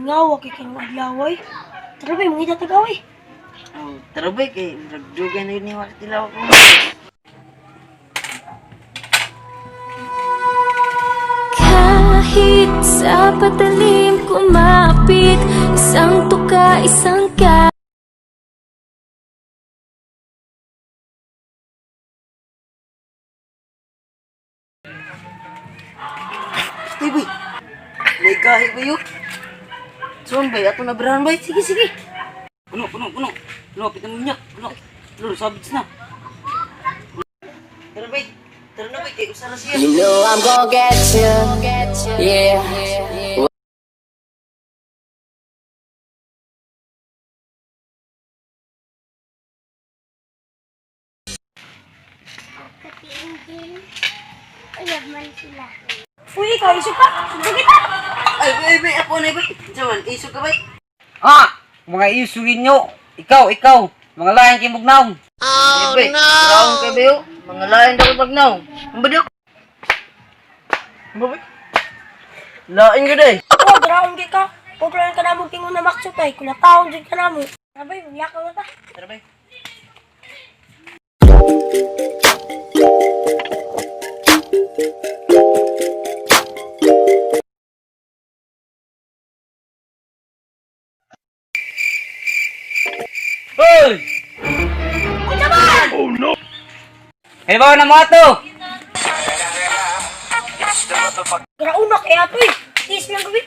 Mingaw kay kanang adlaw oy. Tara bay, mangita tag away. Oh, tara bay kay murag dugay na yun ni wa tilaw ko. Kahit sa patalim kumapit, isang tuka, isang ka. Stay bay. May gahi ba yun? Suan bay, ato na birahan bay. Sige, sige. Puno, puno, puno. Puno, pitan mo niya. Puno. Lord, sabits na. Tara bay. Tara na bay, kay usa na siya. You know I'm gonna get you. Yeah. Kati Angel, uyab man sila. Uy, ikaw isip ka. Sige ta. Ay, bay, bay, ako na bay. Jaman, isog ka bay. Ah! Mga isugin nyo! Ikaw, ikaw! Mga lain kay Mugnaw! Oh, bay, no! Raon kay bayo. Mga lain daw tagnaw. Ang ba daw? Ang ba bay? Lain ka day. Oh, graon kay ka. Puglan ka namo kingon na maksud ay kulataon jud ka namo. Tara bay, magyakaw na ta. Tara bay. Hoy! Unsa man? Halimbawa na mga to! Graon na kay atoy. Tis lang gabi.